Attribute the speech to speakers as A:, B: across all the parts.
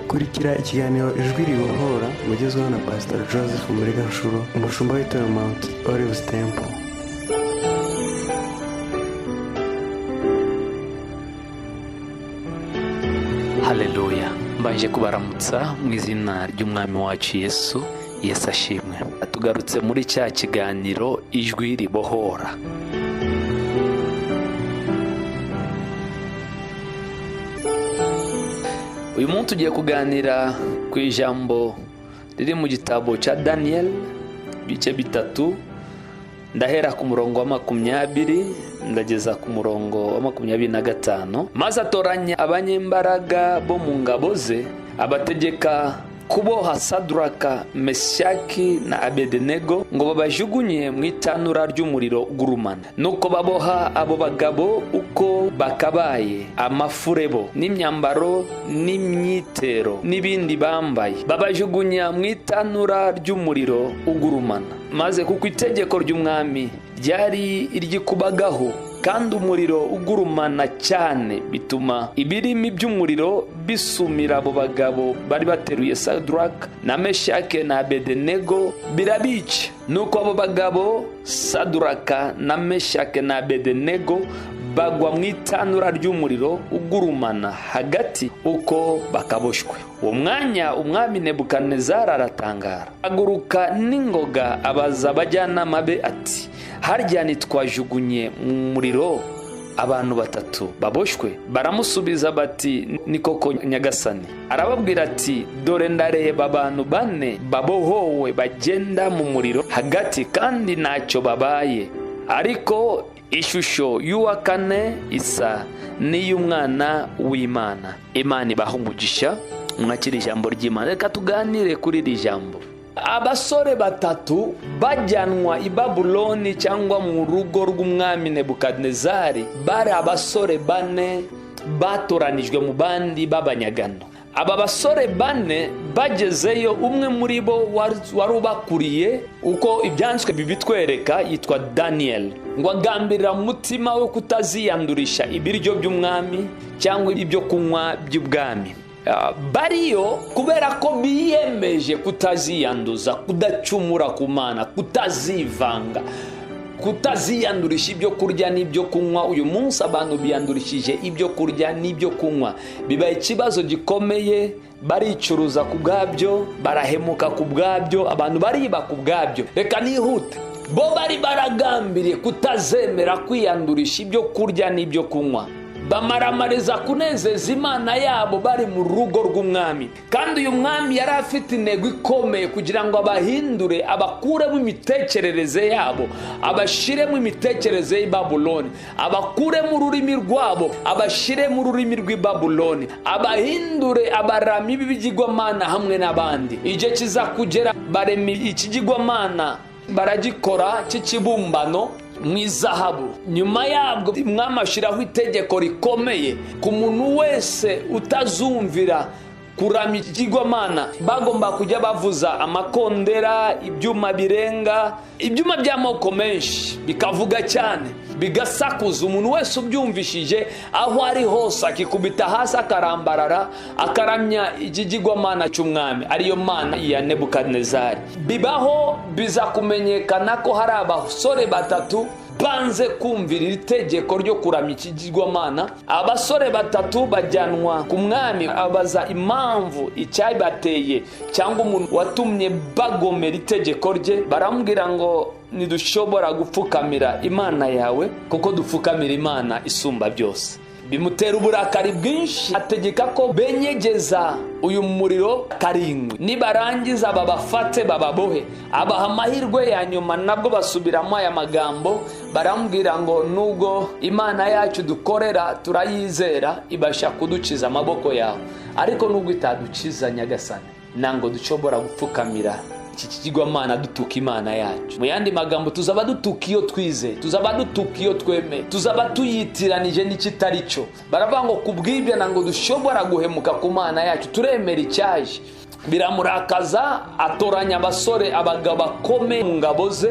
A: Kurikira ikiganiro Ijwi Ribohora mugezweho na Pastor Joseph Muriganshuro, umushumba w'itorero Mount Olives Temple.
B: Haleluya! Mbanje kubaramutsa mu izina ry'Umwami wacu Yesu. Yesu ashimwe. Tugarutse muri cya kiganiro Ijwi Ribohora. Uyu munsi tugiye kuganira ku ijambo riri mu gitabo cya Daniel, ibice 3. Ndahera ku murongo wa 20 ndageza ku murongo wa 25. Maze atoranya abanyembaraga bo mu ngabo ze, abategeka kuboha Sadraka, Meshaki na Abedenego ngo babajugunye mu itanura ry'umuriro ugurumana. Nuko baboha abo bagabo uko bakabaye, amafurebo n'imyambaro n'imyitero n'ibindi bambaye, babajugunya mu itanura ry'umuriro ugurumana. Maze kuko itegeko ry'umwami ryari iryikubagaho, kandi umuriro ugurumana cyane, bituma ibirimi by'umuriro bisumira abo bagabo bari bateruye Sadraka na Meshake na Abedenego, birabica. Nuko abo bagabo Sadraka na Meshake na Abedenego bagwa mu itanura ry'umuriro ugurumana hagati uko bakaboshwe. Uwo mwanya umwami Nebukadinezari aratangara, aguruka n'ingoga, abaza abajyanama be ati: harya ntitwajugunye mu muriro abantu 3 baboshwe? Baramusubiza bati: ni koko nyagasani. Arababwira ati: dore ndareba abantu 4 babohowe bagenda mu muriro hagati, kandi ntacyo babaye, ariko ishusho y'uwa 4 isa n'iy'umwana w'Imana. Imana ibaha umugisha, mwakira ijambo ry'Imana. Reka tuganire kuri iri jambo. Abasore 3 bajyanwa i Babuloni cyangwa mu rugo rw'umwami Nebukadinezari, bari abasore 4 batoranijwe mu bandi b'abanyagano. Aba basore 4 bagezeyo, umwe muri bo wari ubakuriye, uko ibyanditswe bibitwereka, yitwa Daniel, ngo agambirira mu mutima we kutaziyandurisha ibiryo by'umwami cyangwa ibyo kunywa by'ubwami. Bariyo kubera ko biyemeje kutaziyanduza, kudacumura ku Mana, kutazivanga, kutaziyandurisha ibyo kurya n'ibyo kunywa. Uyu munsi abantu biyandurishije ibyo kurya n'ibyo kunywa, bibaye ikibazo gikomeye. Baricuruza ku bwabyo, barahemuka ku bwabyo, abantu bariba ku bwabyo. Reka nihute. Bo bari baragambiriye kutazemera kwiyandurisha ibyo kurya n'ibyo kunywa, bamaramariza kunezeza Imana yabo bari mu rugo rw'umwami. Kandi uyu mwami yari afite intego ikomeye kugira ngo abahindure, abakuremo imitekerereze yabo, abashiremo imitekerereze y'i Babuloni, abakuremo ururimi rwabo, abashiremo ururimi rw'i Babuloni, abahindure abarami b'ibigirwamana hamwe n'abandi. Igihe kiza kugera barema ikigirwamana, baragikora cy'ikibumbano mu izahabu. Nyuma yabwo umwami ashyiraho itegeko rikomeye ku muntu wese utazumvira kuramya ikigirwamana. Bagomba kujya bavuza amakondera, ibyuma birenga, ibyuma by'amoko menshi, bikavuga cyane, bigasakuza. Umuntu wese ubyumvishije aho ari hose akikubita hasi, akarambarara, akaramya ikigirwamana cy'umwami, ariyo mana ya Nebukadinezari. Bibaho, biza kumenyekana ko hari abasore 3 banze kumvira iri tegeko ryo kuramya ikigirwamana. Abasore 3 bajyanwa ku mwami, abaza impamvu icyabateye cyangwa umuntu watumye bagomera itegeko rye. Baramubwira ngo: ntidushobora gupfukamira Imana yawe, kuko dupfukamira Imana isumba byose. Bimutera uburakari bwinshi, ategeka ko benyegeza uyu muriro 7, nibarangiza babafate bababohe. Abaha amahirwe ya nyuma, nabwo basubiramo aya magambo, baramubwira ngo: nubwo Imana yacu dukorera turayizera, ibasha kudukiza amaboko yawe, ariko nubwo itadukiza nyagasani, ntabwo dushobora gupfukamira iki kigirwamana dutuka Imana yacu. Mu yandi magambo, tuzaba dutuka iyo twizeye, tuzaba dutuka iyo twemeye, tuzaba tuyitiranije n'ikitari cyo. Baravuga ngo kubw'ibyo ntabwo dushobora guhemuka ku Mana yacu, turemera icyaje. Biramurakaza, atoranya abasore, abagabo bakomeye mu ngabo ze,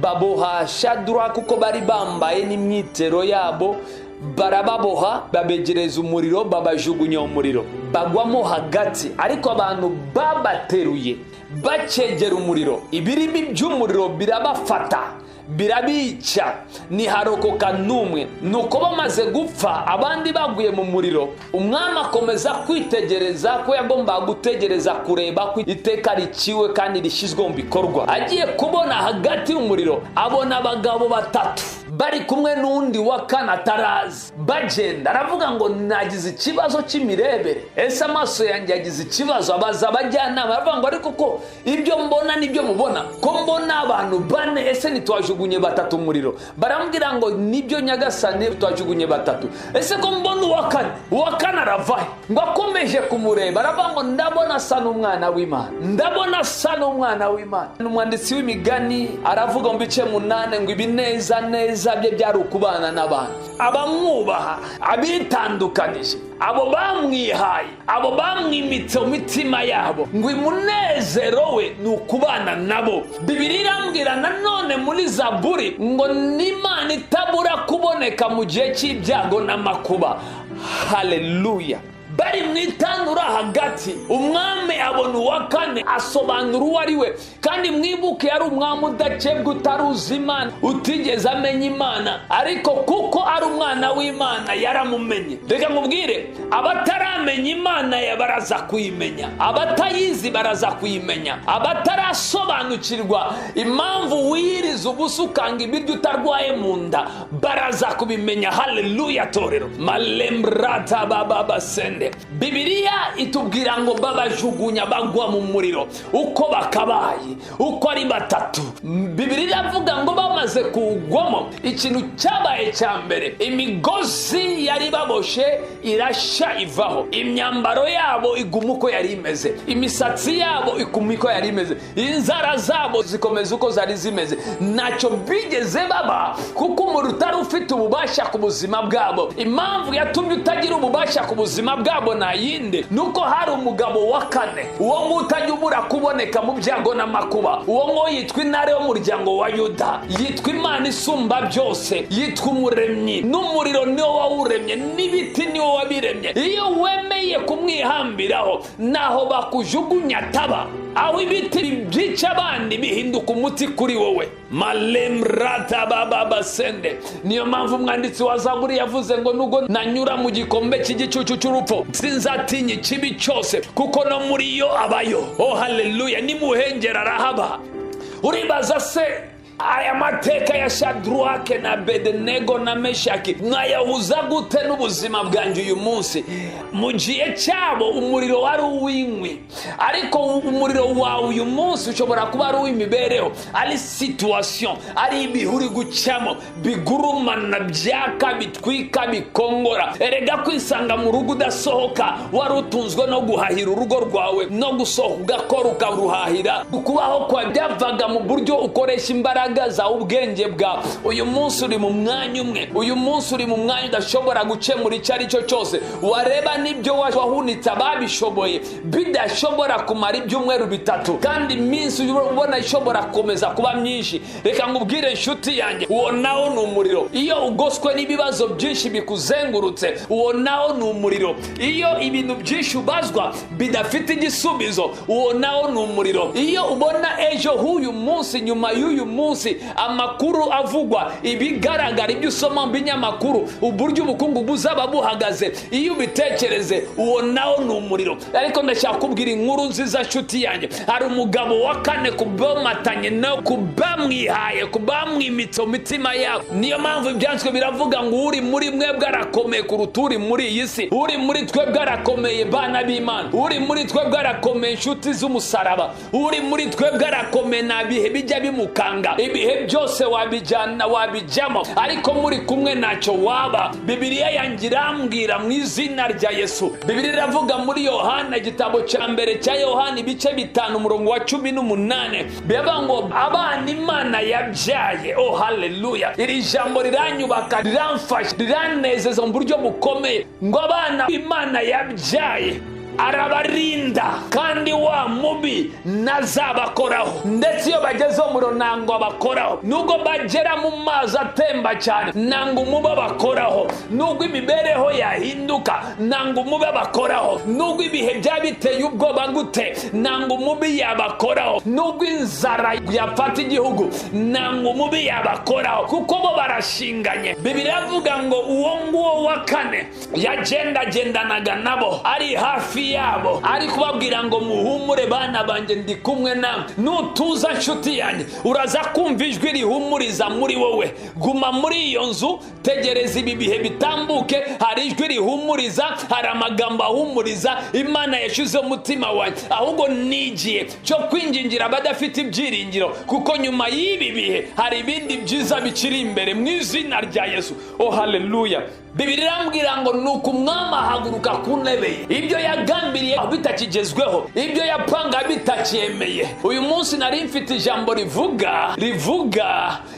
B: baboha Shadraka kuko bari bambaye n'imyitero yabo. Barababoha, babegereza umuriro, babajugunya umuriro, bagwamo hagati. Ariko abantu babateruye bakegera umuriro, ibirimi by'umuriro birabafata, birabica, ntiharokoka n'umwe. Nuko bamaze gupfa, abandi baguye mu muriro, umwami akomeza kwitegereza ko yagombaga gutegereza kureba ko iteka riciwe kandi rishyizwe mu bikorwa. Agiye kubona hagati y'umuriro, abona abagabo batatu bari kumwe n'undi wa kane atarazi bagenda. Aravuga ngo nagize ikibazo cy'imirebere, ese amaso yanjye yagize ikibazo? Abaza abajyanama, aravuga ngo ariko ko ibyo mbona nibyo mubona, ko mbona abantu bane, ese ntitwajugunye batatu umuriro? Baramubwira ngo nibyo nyagasani, twajugunye batatu. Ese ko mbona uwa kane, uwa kane aravahe? Ngo akomeje kumureba, aravuga ngo ndabona asa n'umwana w'Imana, ndabona asa n'umwana w'Imana. Umwanditsi w'imigani aravuga mu bice 8 ngo ibineza neza bye byari ukubana n'abantu, abamwubaha, abitandukanije, abo bamwihaye, abo bamwimitse mu mitima yabo, ngo umunezero we ni ukubana nabo. Bibiliya irambwira nanone muri Zaburi ngo n'Imana itabura kuboneka mu gihe cy'ibyago n'amakuba. Haleluya! Bari mu itanura hagati, umwami abona uwa kane, asobanura uwo ari we. Kandi mwibuke, yari umwami udakebwa, utaruzi Imana, utigeze amenya Imana, ariko kuko ari umwana w'Imana yaramumenye. Reka nkubwire, abataramenya Imana ya baraza kuyimenya, abatayizi baraza kuyimenya, abatarasobanukirwa impamvu wiyiriza ubusa ukanga ibiryo utarwaye mu nda baraza kubimenya. Haleluya torero malemrata bababasende. Bibiliya itubwira ngo babajugunya bagwa mu muriro uko bakabaye, uko ari batatu. Bibiliya iravuga ngo bamaze kuwugwamo, ikintu cyabaye cya mbere, imigozi yari baboshe irasha ivaho, imyambaro yabo iguma uko yari imeze, imisatsi yabo iguma uko yari imeze, inzara zabo zikomeza uko zari zimeze. Ntacyo bigeze baba, kuko umuriro utari ufite ububasha ku buzima bwabo. Impamvu yatumye utagira ububasha ku buzima bwabo nta yindi, nuko hari umugabo wa kane, uwo nguwo utajya ubura kuboneka mu byago n'amakuba. Uwo nguwo yitwa Intare y'umuryango wa Yuda, yitwa Imana isumba byose, yitwa Umuremyi, n'umuriro niwo wawuremye, n'ibiti niwo wabiremye. Iyo wemeye kumwihambiraho, naho bakujugunya ataba, aho ibiti byica abandi bihinduka umuti kuri wowe. Malemrata bababasende. Niyo mpamvu umwanditsi wa Zaburi yavuze ngo nubwo nanyura mu gikombe cy'igicucu cy'urupfu, sinzatinya ikibi cyose, kuko no muri yo abayo. Oh haleluya! Nimuhengera arahaba. Uribaza se aya mateka ya Shadrake na Abedenego na Meshaki mwayahuza gute n'ubuzima bwanjye uyu munsi? Mu gihe cyabo umuriro wari uw'inkwi, ariko umuriro wawe uyu munsi ushobora kuba ari uw'imibereho, ari situation, ari ibihe uri gucamo bigurumana, byaka, bitwika, bikongora. Erega kwisanga mu rugo udasohoka, wari utunzwe no guhahira urugo rwawe, no gusohoka ugakora ukaruhahira, kubaho kwa byavaga mu buryo ukoresha imbaraga za ubwenge bwawe. Uyu munsi uri mu mwanya umwe, uyu munsi uri mu mwanya udashobora gukemura icyo ari cyo cyose. Wareba n'ibyo wahunitse ababishoboye bidashobora kumara ibyumweru 3, kandi iminsi ubona ishobora gukomeza kuba myinshi. Reka nkubwire inshuti yanjye, uwo nawo ni umuriro. Iyo ugoswe n'ibibazo byinshi bikuzengurutse, uwo nawo ni umuriro. Iyo ibintu byinshi ubazwa bidafite igisubizo, uwo nawo ni umuriro. Iyo ubona ejo h'uyu munsi, nyuma y'uyu munsi, amakuru avugwa, ibigaragara, ibyo usoma mu binyamakuru, uburyo ubukungu buzaba buhagaze, iyo ubitekereze, uwo nawo ni umuriro. Ariko ndashaka kubwira inkuru nziza nshuti yanjye, hari umugabo wa kane kubamatanye no kubamwihaye, kubamwimitse mu mitima yabo. Niyo mpamvu ibyanditswe biravuga ngo uri muri mwebwe arakomeye kuruta uri muri iyi si. Uri muri twebwe arakomeye, bana b'Imana. Uri muri twebwe arakomeye, inshuti z'umusaraba. Uri muri twebwe arakomeye, nta bihe bijya bimukanga. Ibihe byose wabijyana, wabijyamo, ariko muri kumwe ntacyo waba. Bibiliya yanjye irambwira mu izina rya Yesu. Bibiliya iravuga muri Yohana, igitabo cya mbere cya Yohana, ibice 5 umurongo wa 18, biravuga ngo abana Imana yabyaye. Oh haleluya! Iri jambo riranyubaka, riramfasha, riranezeza mu buryo bukomeye, ngo abana Imana yabyaye. Arabarinda kandi wa mubi ntazabakoraho. Ndetse iyo bageze umuriro ntabwo abakoraho, nubwo bagera mu mazi atemba cyane ntabwo umubi abakoraho, nubwo imibereho yahinduka ntabwo umubi abakoraho, nubwo ibihe byaba biteye ubwoba gute ntabwo umubi yabakoraho, nubwo inzara yafata igihugu ntabwo umubi yabakoraho, kuko bo barashinganye. Bibiliya avuga ngo uwo nguwo wa kane yagendagendanaga nabo, ari hafi yabo, ari kubabwira ngo muhumure bana banjye, ndi kumwe namwe. Nutuza nshuti yanjye, uraza kumva ijwi rihumuriza muri wowe. Guma muri iyo nzu, tegereza ibi bihe bitambuke. Hari ijwi rihumuriza, hari amagambo ahumuriza Imana yashyize umutima wanjye. Ahubwo ni igihe cyo kwingingira abadafite ibyiringiro, kuko nyuma y'ibi bihe hari ibindi byiza bikiri imbere mu izina rya Yesu. Oh haleluya! Bibiliya irambwira ngo nuko umwami ahaguruka ku ntebe ye, ibyo yagambiriye bitakigezweho, ibyo yapanga bitacyemeye. Uyu munsi nari mfite ijambo rivuga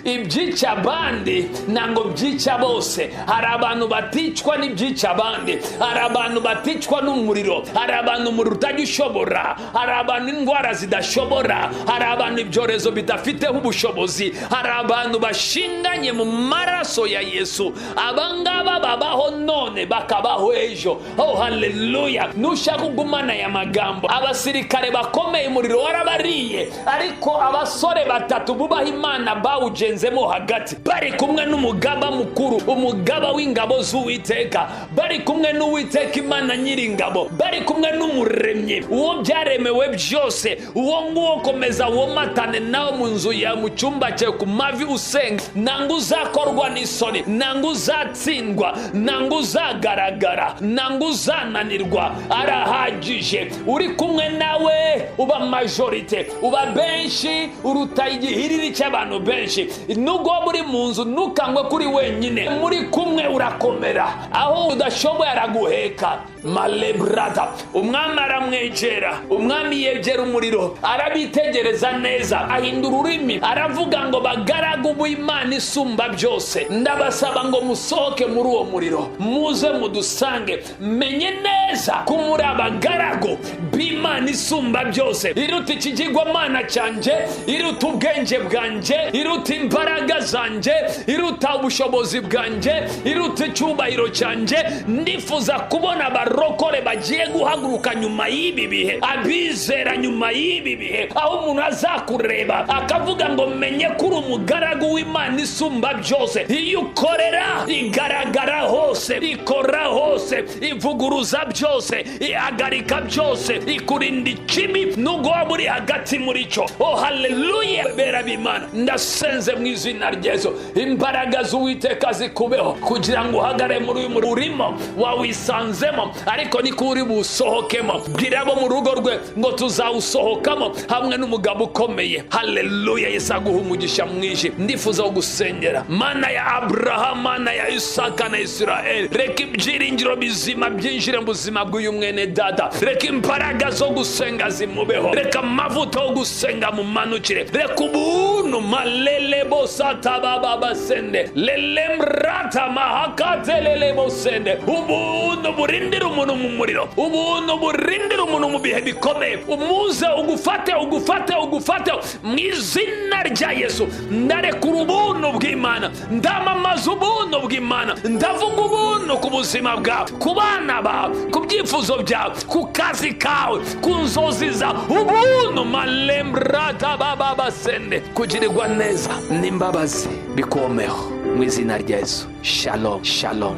B: ibyica abandi ntabwo byica bose. Hari abantu baticwa n'ibyica abandi, hari abantu baticwa n'umuriro, hari abantu umuriro utajya ushobora, hari abantu indwara zidashobora, hari abantu ibyorezo bidafiteho ubushobozi, hari abantu bashinganye mu maraso ya Yesu. Abangaba babaho none bakabaho ejo. Oh haleluya! Nushaka kugumana aya magambo, abasirikare bakomeye umuriro warabariye, ariko abasore batatu bubaha Imana bawugenzemo hagati, bari kumwe n'umugaba mukuru, umugaba w'ingabo z'Uwiteka, bari kumwe n'Uwiteka Imana nyiringabo, bari kumwe n'umuremyi uwo byaremewe byose. Uwo nguwo komeza womatane nawe mu nzu yawe, mu cyumba cyawe, ku mavi usenga. Ntabwo uzakorwa n'isoni, ntabwo uzatsindwa, ntabwo uzagaragara, ntabwo uzananirwa. Arahagije, uri kumwe nawe uba majorité, uba benshi, uruta igihiriri cy'abantu benshi. Nubwo waba uri mu nzu, ntukangwe kuri wenyine, muri kumwe urakomera. Aho udashoboye araguheka. Malebrata. Umwami aramwegera, umwami yegera umuriro, arabitegereza neza, ahindura ururimi, aravuga ngo bagaragu b'Imana isumba byose, ndabasaba ngo musohoke muri uwo muriro, muze mudusange, menye neza ko muri abagaragu b'Imana isumba byose, iruta ikigirwamana cyanjye, iruta ubwenge bwanjye, iruta imbaraga zanjye, iruta ubushobozi bwanjye, iruta icyubahiro cyanjye. Ndifuza kubona abarokore bagiye guhaguruka nyuma y'ibi bihe, abizera nyuma y'ibi bihe, aho umuntu azakureba akavuga ngo menye ko uri umugaragu w'Imana isumba byose. Iyo ukorera igaragara hose, ikora hose, ivuguruza byose, ihagarika byose, ikurinda ikibi nubwo waba uri hagati muri cyo. Oh haleluya! Bera b'Imana, ndasenze mu izina rya Yesu, imbaraga z'Uwiteka zikubeho kugira ngo uhagarare muri uyu muriro urimo, wawisanzemo ariko niko uri busohokemo. Bwira abo mu rugo rwe ngo tuzawusohokamo hamwe n'umugabo ukomeye. Haleluya! Yesu aguha umugisha mwinshi. Ndifuza gusengera Mana ya Abrahamu, Mana ya Isaka na Israel, reka ibyiringiro bizima byinjire mu buzima bw'uyu mwene data, reka imbaraga zo gusenga zimubeho, reka amavuta yo gusenga mumanukire, reka ubuntu malelebosatabababasende lelemrata mahakatelelebosende, ubuntu burindira umuntu mu muriro, ubuntu burindira umuntu mu bihe bikomeye. Umuze ugufate, ugufate, ugufate mu izina rya Yesu. Ndarekura ubuntu bw'Imana, ndamamaza ubuntu bw'Imana, ndavuga ubuntu ku buzima bwawe, ku bana bawe, ku byifuzo byawe, ku kazi kawe, ku nzozi zawe. Ubuntu malemrata bababasende, kugirirwa neza n'imbabazi bikomeho mu izina rya Yesu. Shalom, shalom.